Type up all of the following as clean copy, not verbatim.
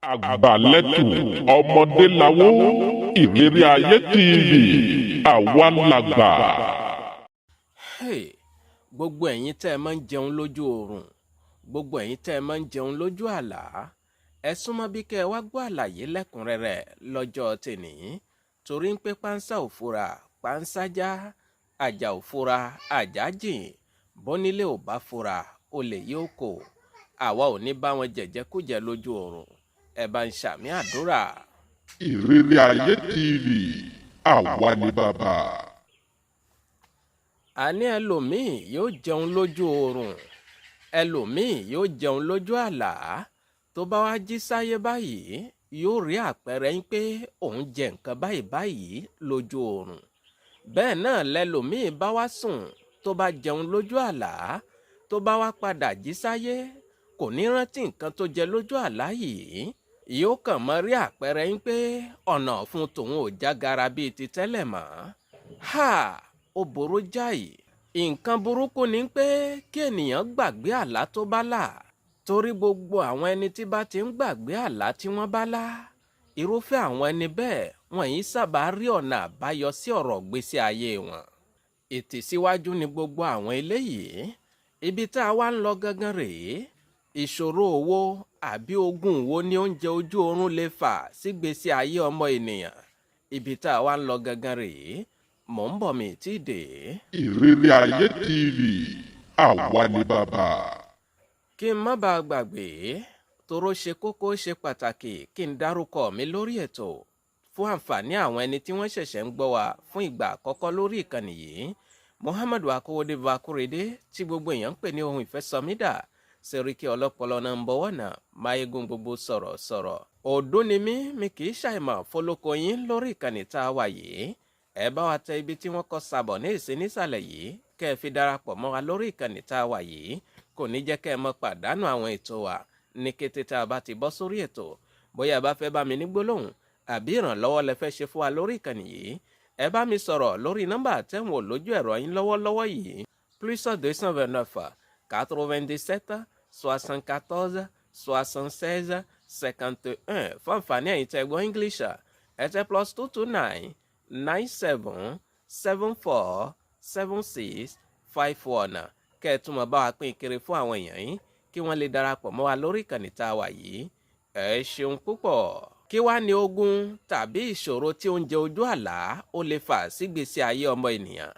Àgbàlẹ́tù ọmọdé lawó, Ìrírí Ayé TV, àwa làgbà. Hey, gbogbo ẹ̀yin tẹ́ ẹ máa ń jẹun lójú oorun, gbogbo ẹ̀yin tẹ́ ẹ máa ń jẹun lójú àlá, ẹ súnmọ́ bí kẹ́ ẹ wá gbọ́ àlàyé lẹ́kùnrẹ́rẹ́ lọ́jọ́ tèní, torí ń pé pánsá ò fura pánsá já, àjà ò fura àjà jìn, bónílé ò bá fura olè yóò kó. Àwa ò ní bá wọn jẹ̀jẹ̀kújẹ lójú oorun. Ẹ bá ń ṣàmì àdúrà. Ìrírí Ayé TV, àwa ni bàbá. Àní ẹlòmíì yóò jẹun lójú oorun, ẹlòmíì yóò jẹun lójú àlá. Tó bá wá jí sáyé báyìí, yóò rí àpẹẹrẹ ń pé òun jẹ nǹkan báyìí báyìí lójú oorun. Bẹ́ẹ̀ náà lẹlòmíì bá wá sùn, tó bá jẹun lójú àlá, tó bá wá padà jí sáyé, kò ní rántí nǹkan tó jẹ lójú àlá yìí. Yóò kàn mọ́ rí àpẹẹrẹ ń pé ọ̀nà ọ̀fun tòun ò jágara bíi ti tẹ́lẹ̀ mọ́. Ha, ó burú jáì. Nǹkan burúkú ni pé kí ènìyàn gbàgbé àlá tó bá là, torí gbogbo àwọn ẹni tí bá ti ń gbàgbé àlá tí wọ́n bá lá, irúfẹ́ àwọn ẹni bẹ́ẹ̀ wọ́n yìí sábà rí ọ̀nà àbáyọ sí ọ̀rọ̀ gbèsè ayé wọn. Ìtẹ̀síwájú ni gbogbo àwọn eléyìí. Ibi tá a wá ń lọ gangan rèé. Ìṣòro owó àbí ogun wo ni oúnjẹ ojú oorun lè fà sígbésí ayé ọmọ ènìyàn? Ibi tá a wá ń lọ gangan rèé. Mò ń bọ̀, mi tí ì dé. Ìrírí Ayé TV, àwa ni bàbá. Kí n má bàa gbàgbé, toró ṣe kókó, ṣe pàtàkì kí n dárúkọ mi lórí ètò fún àǹfààní àwọn ẹni tí wọ́n ṣẹ̀ṣẹ̀ ń gbọ́ wa fún ìgbà àkọ́kọ́ lórí ìkànnì yìí. Muhammadu Akówódé Bakurede, tí gbogbo èèyàn ń pè ní Ohun Ìfẹ́sọmídà, Sẹ́ríkì Ọlọ́pọlọ náà ń bọ̀wọ̀ náà máyégún gbogbo sọ̀rọ̀ sọ̀rọ̀. Òdó ni mí, mi kì í ṣàìmọ̀ fọlọ́kọ yín lórí ìkànnì tá a wà yìí. Ẹ bá wa tẹ ibi tí wọ́n kọ sàbọ̀ ní ìsín nísàlẹ̀ yìí, kẹ́ ẹ fi darapọ̀ mọ́ wa lórí ìkànnì tá a wà yìí. Kò ní jẹ́ kẹ́ ẹ mọ pàdánù àwọn ètò wa ní kété tá a bá ti bọ́ sórí ètò. Bóyá ẹ bá fẹ́ bá mi ní gbólóhùn àbí ìrànlọ́wọ́ lẹ fẹ́ ṣe fún wa lórí ìkànnì yìí, ẹ bá mi sọ̀rọ̀ lórí nọ́mbà tẹ́wọ̀n lójú ẹ̀rọ yín lọ́wọ́lọ́wọ́ yìí: +229 97 74 76 51. Fún àǹfààní ẹ̀yin tẹ́ gbọ́ English, ẹ tẹ +229 97 74 76 51, kẹ́ ẹ tún mọ̀ bá wa pín kiri fún àwọn èèyàn yín kí wọ́n lè darapọ̀ mọ́ wa lórí ìkànnì tá a wà yìí. Ẹ ṣeun púpọ̀. Kí wá ní ogun tàbí ìṣòro tí oúnjẹ ojú àlá ó lè fà sígbésí ayé ọmọ ènìyàn?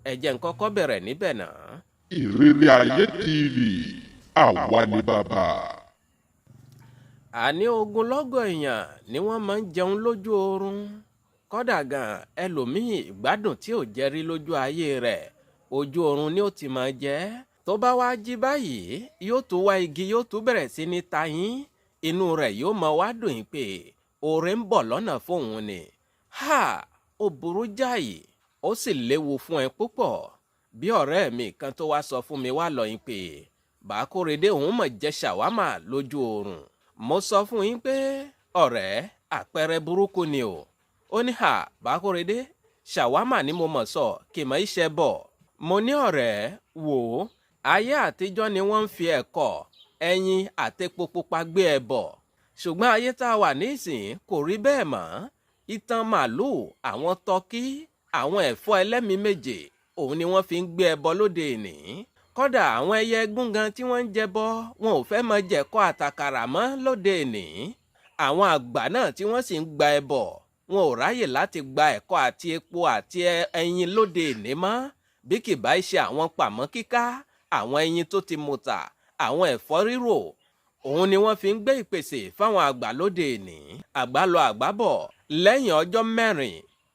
Ẹ jẹ́ n kọ́kọ́ bẹ̀rẹ̀ níbẹ̀ náà. Ìrírí Ayé TV, àwa ni bàbá. Àní ogunlọ́gọ̀ èèyàn ni wọ́n máa ń jẹun lójú oorun. Kódà gan, ẹlòmíì, ìgbádùn tí ò jẹ rí lójú ayé rẹ̀, ojú oorun ni ó ti máa jẹ. Tó bá wá jí báyìí, yóò tún wá igi, yóò tún bẹ̀rẹ̀ sí ní tayín, inú rẹ̀ yóò máa wá dùn yín pé oore ń bọ̀ lọ́nà fóun ni. Ha, ó burú jáì, ó sì léwu fún ẹ púpọ̀. Bí ọ̀rẹ́ mi kan tó wá sọ fún mi wá lọ yín pé Bàkórèdé òun mọ̀ jẹ ṣàwámà lójú oorun. Mo sọ fún yín pé ọ̀rẹ́, àpẹẹrẹ burúkú ni o. Ó ní, "Ha, Bàkórèdé, ṣàwámà ni mo mọ̀ sọ, kì mọ̀ iṣẹ́ bọ̀." Mo ní, "Ọ̀rẹ́, wò ó, ayé àtijọ́ ni wọ́n ń fi ẹ̀kọ́, ẹyin àtepo pupa gbé ẹ bọ̀, ṣùgbọ́n ayé tá a wà nísìn kò rí bẹ́ẹ̀ mọ́. Itan màlúù, àwọn tọ́kí, àwọn ẹ̀fọ́ ẹlẹ́mìí méje, òun ni wọ́n fi ń gbé ẹbọ lóde ìní. Kódà àwọn ẹyẹ gúngan tí wọ́n ń jẹbọ, wọn ò fẹ́ mọ jẹ̀kọ́ àtàkàrà mọ́ lóde ìní. Àwọn àgbà náà tí wọ́n sì ń gba ẹbọ, wọn ò ráyè láti gba ẹ̀kọ́ àti epo àti ẹyin lóde ìní mọ́, bí kì bá ṣe àwọn pàmò kíká, àwọn ẹyin tó ti mùtà, àwọn ẹ̀fọ́ rírò, òun ni wọ́n fi ń gbé ìpèsè fáwọn àgbà lóde ìní." Àgbà lọ, àgbà bọ̀, lẹ́yìn ọjọ́ 4,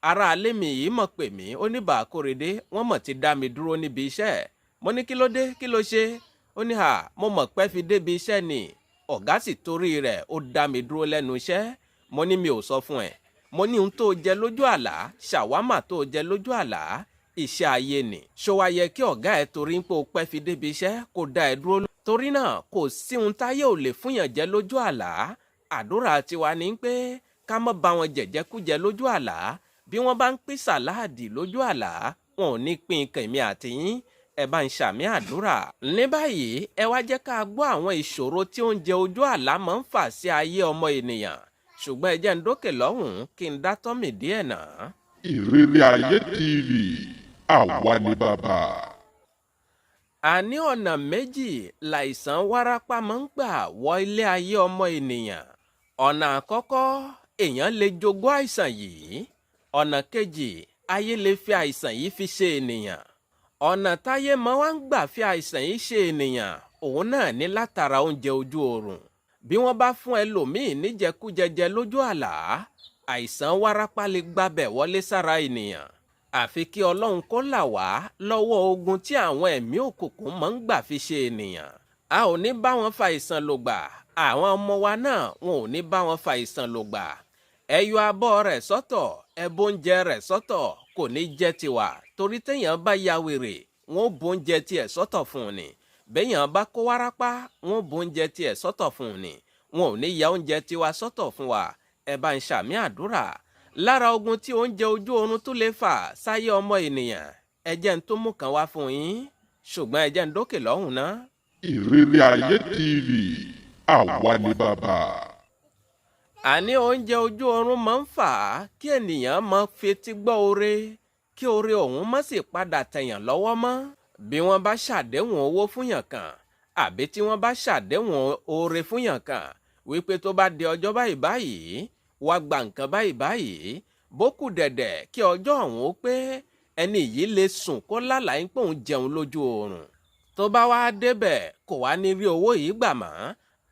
ará alẹ́ mi yìí mọ̀ pè mí. Ó ní, "Bàkórèdé, wọ́n mọ̀ ti dá mi dúró níbi iṣẹ́." Mo ní, "Kí ló dé? Kí ló ṣe?" Ó ní, "Hà, mo mọ̀ pẹ́ fi débi iṣẹ́ ni, ọ̀gá sì torí rẹ̀ ó dá mi dúró lẹ́nu iṣẹ́." Mo ní, "Mi ò sọ fún ẹ?" Mo ní, "Ohun tó jẹ lójú àlá, ṣàwámà tó jẹ lójú àlá, iṣẹ́ ayé ni. Ṣó wá yẹ kí ọ̀gá ẹ torí ń pé o pẹ́ fi débi iṣẹ́ kó dá ẹ dúró?" Torí náà, kò sí ohun táyé ò lè fúnyàn jẹ lójú àlá. Àdúrà tiwa ni pé ká má bá wọn jẹ̀jẹ̀kújẹ lójú àlá. Bí wọ́n bá ń pín sàláàdì lójú àlá, wọn ò ní pín kẹ̀mí àtìyín. Ẹ bá ń ṣàmì àdúrà. Ní báyìí, ẹ wá jẹ́ ká gbọ́ àwọn ìṣòro tí oúnjẹ ojú àlá máa ń fà sí ayé ọmọ ènìyàn, ṣùgbọ́n ẹ jẹ́ ń dókè lọ́hùn-ún kí n dá tọ́mì díẹ̀ náà. Ìrírí Ayé TV, àwa ni bàbá. Àní ọ̀nà méjì làìsàn wárápá máa ń gbà wọ ilé ayé ọmọ ènìyàn. Ọ̀nà àkọ́kọ́, èèyàn lè jogún àìsàn yìí. Ọ̀nà kejì, ayé lè fi àìsàn yìí fi ṣe ènìyàn. Ọ̀nà táyé máa wá ń gbà fi àìsàn yìí ṣe ènìyàn, òun náà ní látara oúnjẹ ojú oorun. Bí wọ́n bá fún ẹlòmíì níjẹkújẹjẹ lójú àlá, àìsàn wárápá lè gbabẹ̀ wọlé sára ènìyàn. Àfi kí Ọlọ́run kó là wá lọ́wọ́ ogun tí àwọn ẹ̀mí òkùnkùn máa ń gbà fi ṣe ènìyàn. A ò ní bá wọn fa àìsàn lògbà, àwọn ọmọ wa náà wọn ò ní bá wọn fa àìsàn lògbà. Ẹ yọ abọ́ rẹ̀ sọ́tọ̀, ẹ bóúnjẹ rẹ̀ sọ́tọ̀, kò ní jẹ́ tiwa, torí téèyàn bá ya wèrè, wọn ò bóúnjẹ tiẹ̀ sọ́tọ̀ fún un ni. Béèyàn bá kó wárápá, wọn ò bóúnjẹ tiẹ̀ sọ́tọ̀ fún un ni. Wọn ò ní ya oúnjẹ tiwa sọ́tọ̀ fún wa. Ẹ bá ń ṣàmì àdúrà. Lára ogun tí oúnjẹ ojú oorun tún lè fà sáyé ọmọ ènìyàn, ẹ jẹ́ ń tó mú kan wá fún yín, ṣùgbọ́n ẹ jẹ́ ń dókè lọ́hùn náà. Ìrírí Ayé TV, àwa ni bàbá. Àní oúnjẹ ojú oorun máa ń fà á kí ènìyàn máa fetí gbọ́ oore, kí oore ọ̀hún má sì padà tẹ̀yàn lọ́wọ́ mọ́. Bí wọ́n bá ṣàdéhùn owó fúnyàn kan, àbí tí wọ́n bá ṣàdéhùn oore fúnyàn kan wípé tó bá di ọjọ́ báyìí báyìí, wá gba nǹkan báyìí báyìí, bó kù dẹ̀dẹ̀ kí ọjọ́ ọ̀hún ó pé, ẹni yìí lè sùn kó lálàá pé òun jẹun lójú oorun. Tó bá wá débẹ̀, kò wá ní rí owó yìí gbà mọ́.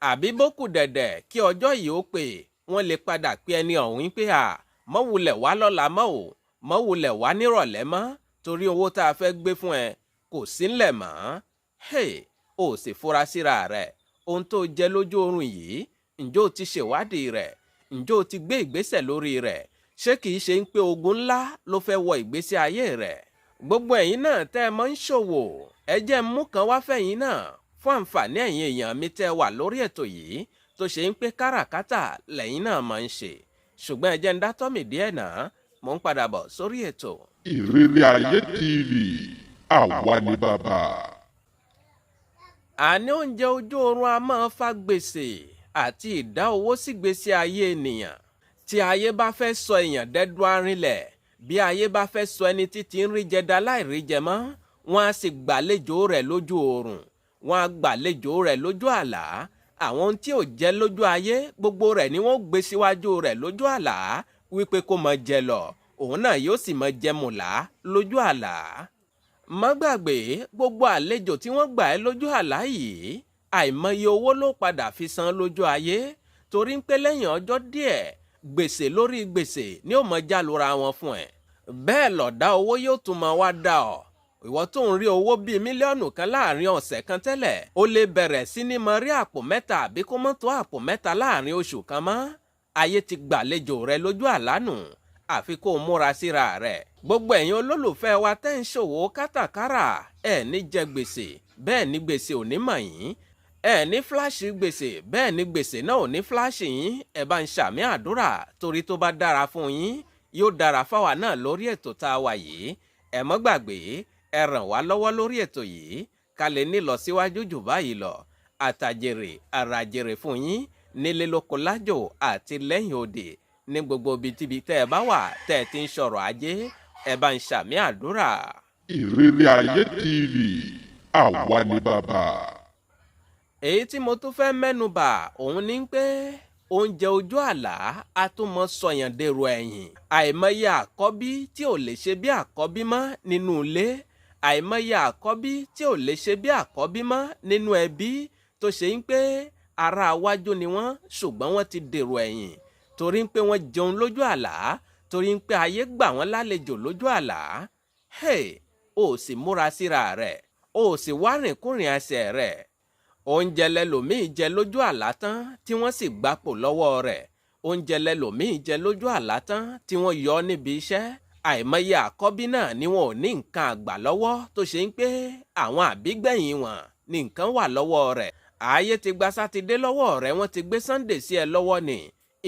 Àbí bó kù dẹ̀dẹ̀ kí ọjọ́ yìí ó pé, wọ́n lè padà pé ẹni ọ̀hún pé à mọ́wulẹ̀ wá lọ́la mọ́ o, mọ́wulẹ̀ wá nírọ̀lẹ́ mọ́, torí owó tá a fẹ́ gbé fún ẹ kò sí ńlẹ̀ mọ́. Hey, o sì fura síra rẹ̀. Ohun tó jẹ lójú oorun yìí, ǹjẹ́ o ti ṣèwádìí rẹ̀? Ǹjẹ́ o ti gbé ìgbésẹ̀ lórí rẹ̀? Ṣé kìí ṣe ń pé ogun ńlá ló fẹ́ wọ ìgbésí ayé rẹ̀? Gbogbo ẹ̀yin náà tẹ́ ẹ mọ́ ń ṣòwò, ẹ jẹ́ mú kan wá fẹ̀yìn náà fún àǹfààní ẹ̀yin èèyàn mi tẹ́ ẹ wà lórí ètò yìí tó ṣe ń pé káràkátà lẹ́yìn náà máa ń ṣe. Ṣùgbọ́n ẹ jẹ́ ń dátọ́ mi díẹ̀ náà, mò ń padà bọ̀ sórí ètò. Ìrírí Ayé TV, àwa ni bàbá. Àní oúnjẹ ojú oorun a máa fa gbèsè àti ìdá owó sí gbèsè ayé ènìyàn. Tí ayé bá fẹ́ sọ èèyàn dẹ́dun arinlẹ̀, bí ayé bá fẹ́ sọ ẹni títí ń rí jẹ dá láì rí jẹ mọ́, wọ́n á sì gbàlejò rẹ̀ lójú oorun, wọ́n á gbàlejò rẹ̀ lójú àlá. Àwọn ohun tí ò jẹ lójú ayé, gbogbo rẹ̀ ni wọ́n gbé síwájú rẹ̀ lójú àlá wípé kó máa jẹ lọ, òun náà yóò sì máa jẹ mùlá lójú àlá. Má gbàgbé gbogbo àlejò tí wọ́n gbà ẹ́ lójú àlá yìí, àìmọye owó ló padà fi san lójú ayé, torí ń pé lẹ́yìn ọjọ́ díẹ̀, gbèsè lórí gbèsè ni ó máa jálura wọn fún ẹ. Bẹ́ẹ̀ lọ̀dá owó yóò tún máa wá dá ọ. Ìwọ tó ń rí owó bíi 1 mílíọ̀nù láàrin ọ̀sẹ̀ kan tẹ́lẹ̀, ó lè bẹ̀rẹ̀ sí ní máa rí àpò mẹ́ta àbí kó mọ́ tó àpò mẹ́ta láàrin oṣù kan mọ́. Ayé ti gbàlejò rẹ lójú àlá nù, àfi kó o múra síra rẹ̀. Gbogbo ẹ̀yin olólùfẹ́ wa tẹ́ ń ṣòwò kátàkárà, ẹ̀ ní jẹ gbèsè, bẹ́ẹ̀ ní gbèsè ò ní mọ̀ yín. Ẹ ní fíláàṣì gbèsè, bẹ́ẹ̀ ní gbèsè náà ò ní fíláàṣì yín. Ẹ bá ń ṣàmì àdúrà, torí tó bá dára fún yín, yóò dára fáwa náà lórí ètò tá a wà yìí. Ẹ mọ́ gbàgbé, ẹ ràn wá lọ́wọ́ lórí ètò yìí ká lè ní lọ síwájú jù báyìí lọ. Àtàjèrè àràjèrè fún yín nílé lóko lájò àti lẹ́yìn òde, ní gbogbo ibikíbi tẹ́ ẹ bá wà tẹ́ ẹ ti ń sọ̀rọ̀ ajé, ẹ bá ń ṣàmì àdúrà. Ìrírí Ayé TV, àwa ni bàbá. Èyí tí mo tún fẹ́ mẹ́nu bà òun ni pé oúnjẹ ojú àlá a tún mọ sọyàn dèrò ẹ̀yìn. Àìmọye àkọ́bí tí ò lè ṣe bí àkọ́bí mọ́ nínú ilé, àìmọye àkọ́bí tí ò lè ṣe bí àkọ́bí mọ́ nínú ẹbí, tó ṣe ń pé ará iwájú ni wọ́n, ṣùgbọ́n wọ́n ti dèrò ẹ̀yìn torí pé wọ́n jẹun lójú àlá, torí pé ayé gbà wọ́n lálejò lójú àlá. Hey, o sì múra síra rẹ̀, o sì wá rìnkúrìn ẹsẹ̀ rẹ̀. Oúnjẹ lẹlòmíì jẹ lójú àlá tán tí wọ́n sì gbapò lọ́wọ́ rẹ̀. Oúnjẹ lẹlòmíì jẹ lójú àlá tán tí wọ́n yọ ọ́ níbi iṣẹ́. Àìmọye àkọ́bí náà ni wọn ò ní nǹkan àgbà lọ́wọ́, tó ṣe ń pé àwọn àbígbẹ̀yìn wọn ní nǹkan wà lọ́wọ́ rẹ̀. Ààyè ti gba Sátidé lọ́wọ́ rẹ̀, wọ́n ti gbé Sunday sí ẹ lọ́wọ́ ni.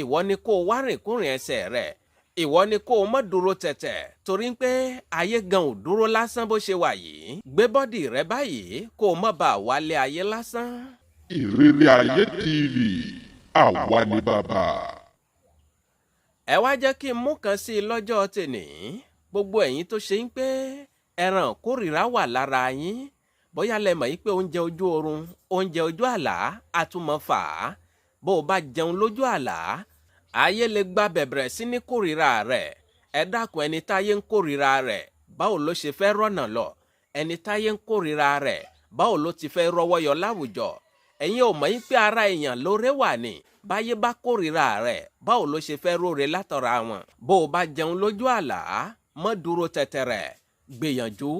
Ìwọ ni kó o wá rìnkúrìn ẹsẹ̀ rẹ̀. Ìwọ ni kó o mọ́ dúró tẹ̀tẹ̀, torí pé ayé gan ò dúró lásán bó ṣe wà yìí. Gbé bọ́dì rẹ báyìí kó o mọ́ bá wálé ayé lásán. Ìrírí Ayé TV, àwa ni bàbá. Ẹ wá jẹ́ kí n mú kan sí i lọ́jọ́ tèní. Gbogbo ẹ̀yin tó ṣe ń pé ẹran kórìíra wà lára yín, bóyá lẹ mọ̀ yín pé oúnjẹ ojú oorun, oúnjẹ ojú àlá àtúmọ̀ fà á. Bó o bá jẹun lójú àlá, ayé lè gba bẹ̀bẹ̀rẹ̀ sí ní kórìíra rẹ̀. Ẹ dákun, ẹni táyé ń kórìíra rẹ̀, báwo ló ṣe fẹ́ rọ́nà lọ? Ẹni táyé ń kórìíra rẹ̀, báwo ló ti fẹ́ rọ́wọ́ yọ láwùjọ? Ẹ̀yin ò mọ̀ yín pé ara èèyàn lóore wà ní. Báyé bá kórìíra rẹ̀, báwo ló ṣe fẹ́ róore látọ̀ra wọn? Bó o bá jẹun lójú àlá, mọ́ dúró tẹ̀tẹ̀rẹ̀, gbìyànjú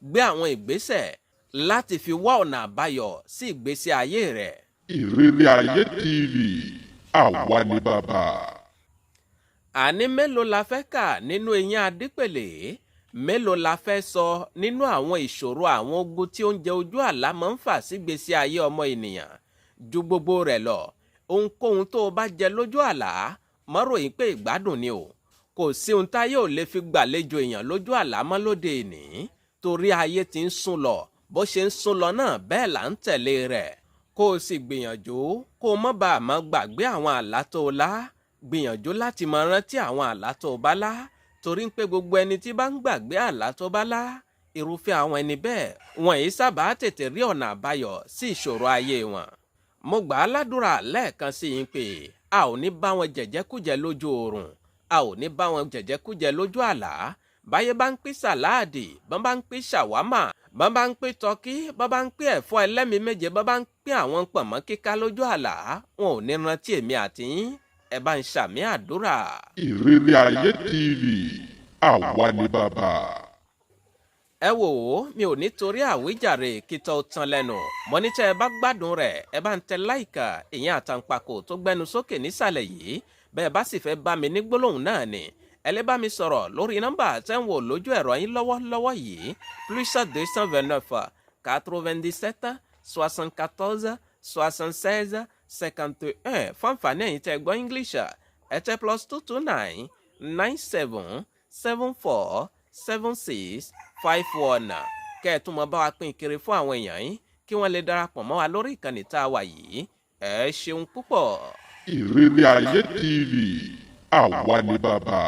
gbé àwọn ìgbésẹ̀ láti fi wá ọ̀nà àbáyọ sí ìgbésí ayé rẹ̀. Ìrírí Ayé TV, àwa ni bàbá. Àní mélòó la fẹ́ kà nínú eyín adípèlé? Mélòó la fẹ́ sọ nínú àwọn ìṣòro, àwọn ogun tí oúnjẹ ojú àlá máa ń fà sígbésí ayé ọmọ ènìyàn? Ju gbogbo rẹ̀ lọ, ohunkóhun tó o bá jẹ lójú àlá, má ròyìn pé ìgbádùn ni o. Kò sí ohun táyé ò lè fi gbàlejò èèyàn lójú àlá mọ́ lóde ìní, torí ayé ti ń sún lọ. Bó ṣe ń sún lọ náà, bẹ́ẹ̀ là ń tẹ̀lé rẹ̀. Kó o sì gbìyànjú kó o má bàa má gbàgbé àwọn àlá tó o lá. Gbìyànjú láti máa rántí àwọn àlá tó o bá lá, torí pé gbogbo ẹni tí bá ń gbàgbé àlá tó bá lá, irúfẹ́ àwọn ẹni bẹ́ẹ̀ wọn yìí sábà tètè rí ọ̀nà àbáyọ sí ìṣòro ayé wọn. Mo gbà á ládùúrà lẹ́ẹ̀kan sí yín pé a ò ní bá wọn jẹ̀jẹ́kújẹ lójú oorun, a ò ní bá wọn jẹ̀jẹ́kújẹ lójú àlá. Báyé bá ń pín sàláàdì, bọ́n bá ń pín ṣàwámà, bọ́n bá ń pín tọ́kí, bọ́n bá ń pín ẹ̀fọ́ ẹlẹ́mìí méje, bọ́n bá ń pín àwọn pọ̀nmọ́ kíká lójú àlá, wọn ò ní rántí èmi àti yín. Ẹ bá ń ṣàmì àdúrà. Ìrírí Ayé TV, àwa ni bàbá. Ẹ wò ó, mi ò ní torí àwíjàre kí tó tán lẹ́nu. Mo ní tẹ́ ẹ bá gbádùn rẹ̀, ẹ bá ń tẹ like, ìyẹn àtàǹpàkò tó gbẹnu sókè nísàlẹ̀ yìí. Bẹ́ẹ̀ bá sì fẹ́ bá mi ní gbólóhùn náà ni, ẹ lè bá mi sọ̀rọ̀ lórí nọ́mbà tẹ́ ń wò lójú ẹ̀rọ yín lọ́wọ́lọ́wọ́ yìí, +229 97 74 76 51. Fáǹfààní ẹ̀yin tẹ́ gbọ́ English, ẹ tẹ +229 97 74 76 51. Kẹ́ ẹ̀ tún mọ bá wa pín kiri fún àwọn èèyàn yín kí wọ́n lè darapọ̀ mọ́ wa lórí ìkànnì tá a wà yìí. Ẹ ṣeun púpọ̀. Ìrírí Ayé TV, àwa ni bàbá.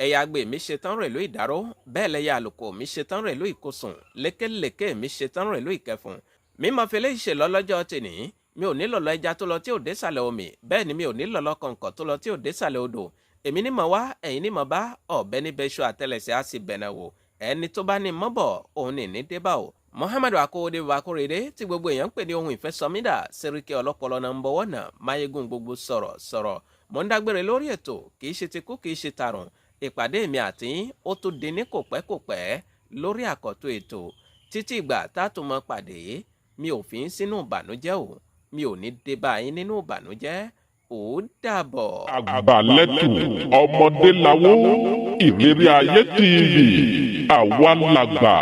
Ẹ̀yà àgbè mi ṣetán rẹ̀ ló ìdáró, bẹ́ẹ̀ lẹ́yà àlùkò mi ṣetán rẹ̀ ló ìkosùn, lékelèké mi ṣetán rẹ̀ ló ìkẹfùn. Mímọ fẹlẹ́ ìṣèlọ́ lọ́jọ́ tèní. Mi ò ní lọ̀lọ́ ẹja tó lọ tí ò dé sàlẹ̀ omi, bẹ́ẹ̀ ni mi ò ní lọ̀lọ́ kọ̀ǹkọ̀ tó lọ tí ò dé sàlẹ̀ odò. Èmi ní mọ̀ wá, ẹ̀yin ní mọ̀ bá. Ọ̀bẹ níbẹ̀ iṣu àtẹlẹsẹ̀ á sì bẹ̀nẹ̀ wò. Ẹni tó bá ní mọ́bọ̀ òun ní ní débà o. Muhammadu Akówódé Bakórèdé tí gbogbo èèyàn ń pè ní ohun ìfẹ́ sọmídà Sẹ́ríkẹ́ ọlọ́pọlọ number one náà, máyégún gbogbo sọ̀rọ̀ sọ̀rọ̀. Mò ń dágbére lórí ètò, kì í ṣe ti kú, kì í ṣe tàrùn. Ìpàdé mi àti yín ó tún di ní kòpẹ́kòpẹ́ lórí àkọ́tún ètò. Títí ìgbà tá a tún mọ pàdé, mi ò fi ń sínú ìbànújẹ́ o, mi ò ní dé bá yín nínú ìbànújẹ́. Ó dàbọ̀. Àgbàlẹ́tù ọmọdé lawó. Ìrírí Ayé TV, àwa làgbà.